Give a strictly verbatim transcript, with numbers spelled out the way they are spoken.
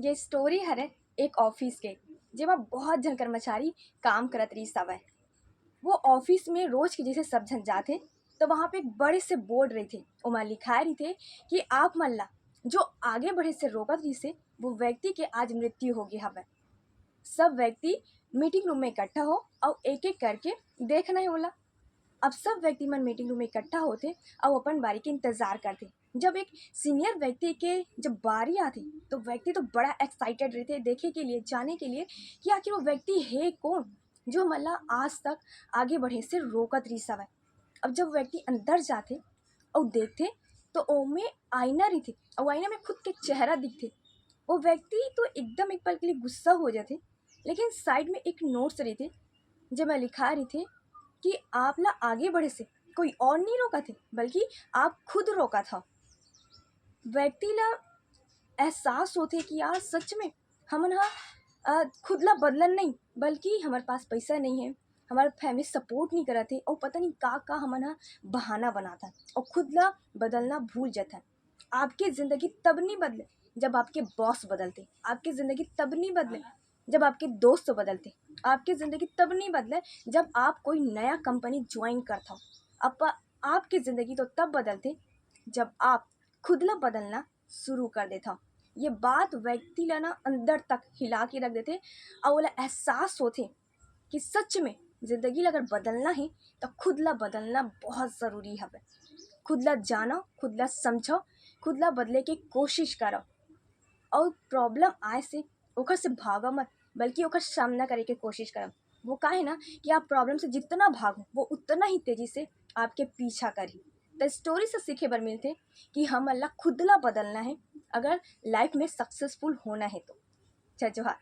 ये स्टोरी हरे एक ऑफिस के, जेमा बहुत झन कर्मचारी काम करत रहिस हवय। वो ऑफिस में रोज के जैसे सब झन जाथे, तो वहाँ पे एक बड़े से बोर्ड रहिथे, ओमा लिखाए रहिथे कि आप मन ला जो आगे बढ़े से रोकत रहिसे, वो व्यक्ति के आज मृत्यु हो गे हवय। सब व्यक्ति मीटिंग रूम में इकट्ठा हो अउ एक एक करके देखना है ओला। अब सब व्यक्ति मन मीटिंग रूम में इकट्ठा होथे अउ अपन बारी के इंतजार करथे। जब एक सीनियर व्यक्ति के जब बारी आथे, तो व्यक्ति तो बड़ा एक्साइटेड रहिथे देखे के लिए, जाने के लिए कि आखिर वो व्यक्ति हे कौन, जो हमन ला आज तक आगे बढ़े से रोकत रहिस हवय। अब जब व्यक्ति अंदर जाथे अउ देखथे, तो ओमे आईना रहिथे अउ आईना में खुद के चेहरा दिखथे। वो व्यक्ति तो एकदम एक पल के लिए गुस्सा हो जाथे, लेकिन साइड में एक नोट्स रहिथे, जेमा लिखा रहिथे कि आप ला आगे बढ़े से कोई और नहीं रोकत हे, बल्कि आप खुद रोकत हव। व्यक्ति ला एहसास होथे कि यार, सच में हमन ह, अ, खुद ला बदलन नहीं, बल्कि हमर पास पैसा नहीं है, हमार फैमिली सपोर्ट नहीं करत हे, अउ पता नहीं का का हमन ह बहाना बनात हन अउ खुद ला बदलना भूल जाथन। आपके जिंदगी तब नहीं बदले जब आपके बॉस बदलते। आपके जिंदगी तब नहीं बदले जब आपके दोस्त बदलते। आपके जिंदगी तब नहीं बदले जब आप कोई नया कंपनी ज्वाइन करत हो। आप, आपके जिंदगी तो तब बदलते जब आप खुद ला बदलना शुरू कर देत हो। ये बात व्यक्ति ला ना अंदर तक हिला के रख देथे अउ ओला एहसास होथे कि सच में जिंदगी ला अगर बदलना है, तो खुद ला बदलना बहुत जरूरी हवे। खुद ला जानो, खुद ला समझो, खुद ला बदले के कोशिश करो। अउ प्रॉब्लम आए से ओकर से भागो मत, बल्कि ओकर सामना करे के कोशिश करो। वो का है ना कि आप प्रॉब्लम से जितना भागो, वो उतना ही तेजी से आपके पीछा करही। तो स्टोरी से सीखे बर मिलथे कि हमन ला खुद ला बदलना है, अगर लाइफ में सक्सेसफुल होना है तो। जय जोहार।